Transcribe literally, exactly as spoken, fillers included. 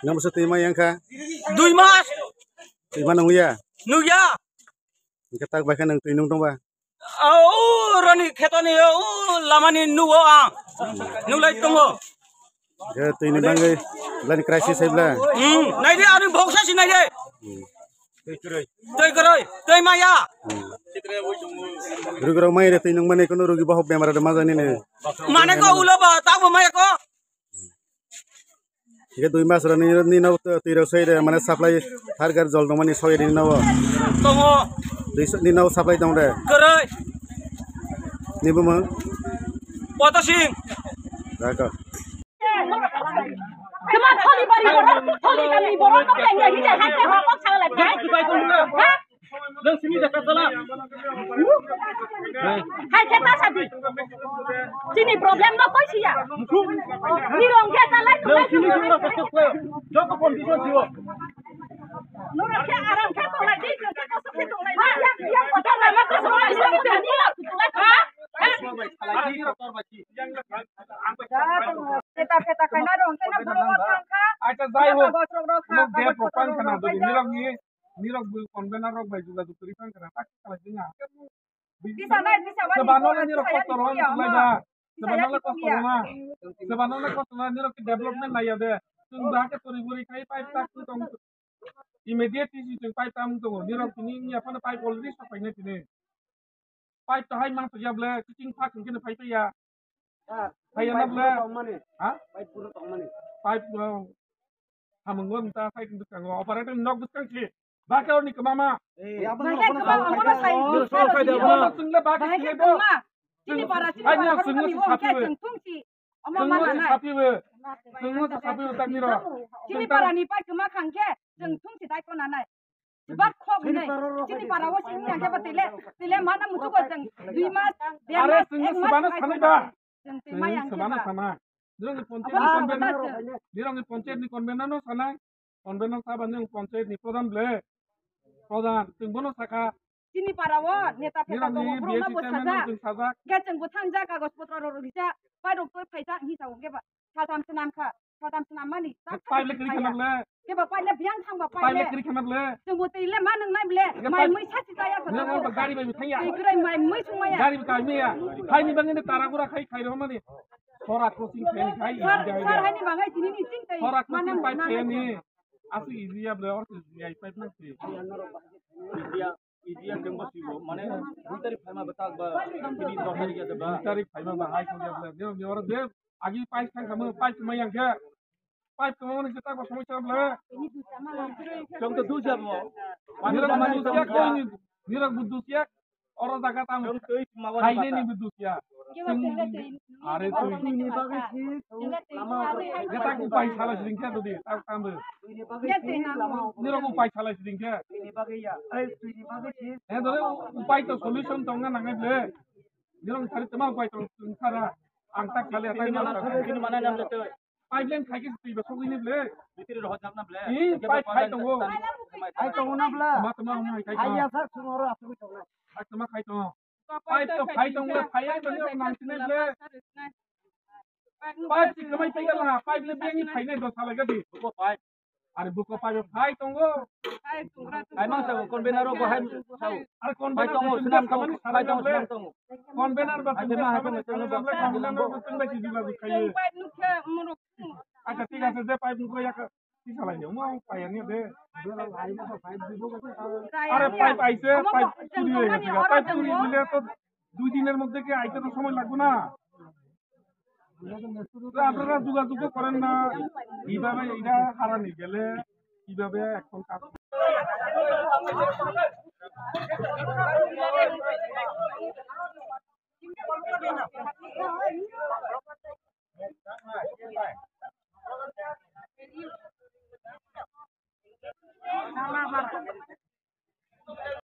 Nang bwswk twi ma yang kha? Dui mas. Twi ma nung ya? Nung ya. Hwnkhe tak bai khe nang twi nung tong ba? O rani khetoni o lamani nugo ang. Nulai tongo. Hwnkhe twi ni bangwi belai ni crisis hai bla. Hmm, nai de ani boksa si nai de. Hmm. Twi kwrwi, twi maya. Hmm. Rugi rok mai de twi nung mani kono rugi bohok bemar de ma jani ne. Mane ko ulo ba tabo maya ko. Hingke dui mas rok ni, ni no twi rok soi de, mane supply thar gar jol tongmani soi de ni no. Tongo. Dui so, ni no supply tong de. Kwrwi. Ni bumung? Poto Singh. Dako. Kema tholi bari borok, tholi kami borok no kengya hide hai te hokok sagala. Ha? Nang sini dekat sana. Hai khe ta sadi. Chini problem no koi siya. Ni rong khe ta lai. Nang sini sini dekat sana. Joto condition siwa. Nora khe aram khe tonglai di, khe kosok khe tonglai. Ha, ya, ya, kota lama kosok lama kosok lama. Ha? Peta peta khaina rong khe na boro thangkha. Acha jai ho. Bosrok rok kha. Nirok bu convener rok bai jugajug kwrwi thang khna tak khalai jingya. Tisa nai, tisa wani. Sebano nirok kosto rong lai ba. Sebano le kosto rong na. Sebano le kosto na nirok development nai ya de. Chwng ba ke tori bori khai pipe tak tong. Immediately chwng pipe tam tongo. Nirok tini ya phano pipe already sok paina tini. Pipe to hai mang ya ble kiting phak hingke phai ya. Phai ya na ble. Ha? Pipe puro tong mani. Pipe, uh, Hamung go nta sai bwskango operator nok bwskang si. Baka ni kemama. Eh, bahai kemama, mono sai. Chwng le baka si le do. Chini para chini para kami wong khe chwng thung si. Omo mana nai. Chwng no sapi we. Chwng no sapi we tak niro. Chini para ni pai kema khang khe chwng thung si dai kona nai. Bak khok hinai. Chini para o sini yang khe ba tile, tile mana mutu ko chwng dui mas, der mas, ek mas. Are chwng no sabana sanai ba. Chwng twi ma yang khe ba. Nirok ni panchayat ni convener, nirok ni panchayat ni convener no sanai, convener saba nirok panchayat ni pradhan ble, pradhan chwng bono sakha. Chini para o neta peta tongo, borok no bo sajak. Khe chwng bo thangjak kagoj potro rok rijak, pai rok toi phaijak hinwi sa o khe ba saltham swnam kha, saltham swnam mani. Pipe le kwrwi khana ble. Khe ba pipe le biyang thang ba pipe le. Pipe le kwrwi khana ble. Chwng bo twi le ma nung nai ble. Mai mui sa si ta ya. Nirok ba gari bai thang ya. Twi kwrwi mai mui sung ma ya. Gari bai thang ya. Hai ni bangni tara gura khai khai ro mani. Sora crossing khai khai. Sor, sor hai ni bangai tini ni ching tai. Sora crossing pipe khai ni. Asu easy ya ble or easy ya pipe nang si. Easy ya, easy ya kembo si bo. Mane dui tarik phaima ba tak ba tini dos tarik ya ba. Dui tarik phaima ba hai ko ya ble. Ni ni or de agi pipe thang khamu pipe mai yang khe. Pipe kamo ni tak ba somoi sa ble. Chong to du jam mo. Nirok ma du siya koi ni. Nirok bu du siya. Oro jaga tang. Chong to ma. Hai ne ni bu du siya. Are tu. Ni bagai si. Lama. Gata ku pai sala sing khe tu di. Tak tam bu. Ni bagai si lama. Nirok ku pai sala sing khe. Ni bagai ya. Ai tu ni bagai si. Eh dole upai to solution tong na nangai ble. Nirok sari tama upai tong sara. Ang tak kali atai. Ini mana nam le tu. Pipeline khai khe twi ba sogwi ni ble. Bitiri rohor jak na ble. Ih, pipe khai tongo. Khai tongo na ble. Ma tama hwnwi khai tongo. Hai ya sak sung oro asugwi tongo. Khai tama khai tongo. Pipe to khai tongo, khai ya tongo, nang sini ble. Pipe si kamai twi ya la, pipe le bengi khai ne do sala gadi. Buko pipe. Are buko pipe khai tongo. Hai mang sa convener ro bo hai sa. Are convener tongo, sinam tongo, hai tongo, sinam tongo. Convener ba hai ma hai tongo, tongo ba. Convener ba tongo ba si juga khai. Acha thik ase, je pipe nukho ya ki salai ni, mo pai ani de. Are pipe aise, pipe churi hoye geche. Pipe churi hole to dui diner moddhe ki aite to somoy lagbo na. To apnara jogajog to koren na, kibabe eta harani gele, kibabe ekhon kaj.